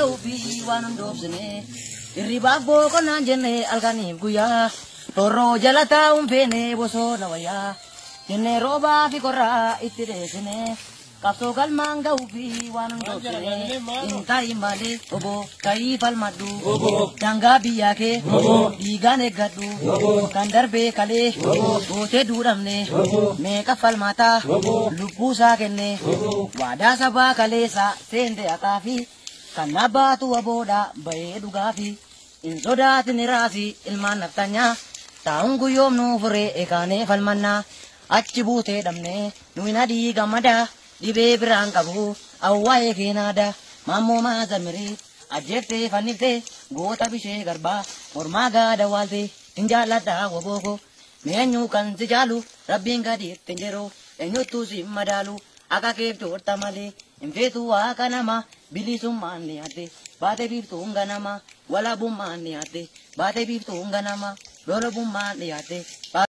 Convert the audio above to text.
ga'uu fi waan hundoofsine hirribaaf boqonnaan jenne halkaniif guyyaa torroo jala taa'uun feene bosona wayyaa jenne roobaa fi qorraa itti dheessine qabsoo galmaan ga'uu fi waan hundoofsine hin taa'in malee obbo ta'ii falmadhu daangaa biyyaa kee dhiigaan eeggadhu kan darbee kalee gootee duudhamne meeqa falmataa lubbuusaa kenne waadaa sabaa kaleessa seente haqaafi kan nabbaatu waboodha bahee dhugaafi hin sodaatin raasi ilmaan naftanyaa taa'uun guyyoomnuu furee eekaanee falmannaa achi buutee dhabne nuyi nadii gammadaa dhibee biraan qabu awwaa'ee keenaada maammoo maazamirii ajjeeftee fanniftee goota bishee garbaa mormaa gaada waaltee hin jaalladhaa wabooko meenyuu kan si jaalu rabbiin gadiitti hin jiru eenyuttuu si madaalu akka keef joorta malee hin feetu waaqa nama bilisummaan ni adde baate biiftuun ganama walabummaan ni adde baate biiftuun ganama lolobummaan ni adde.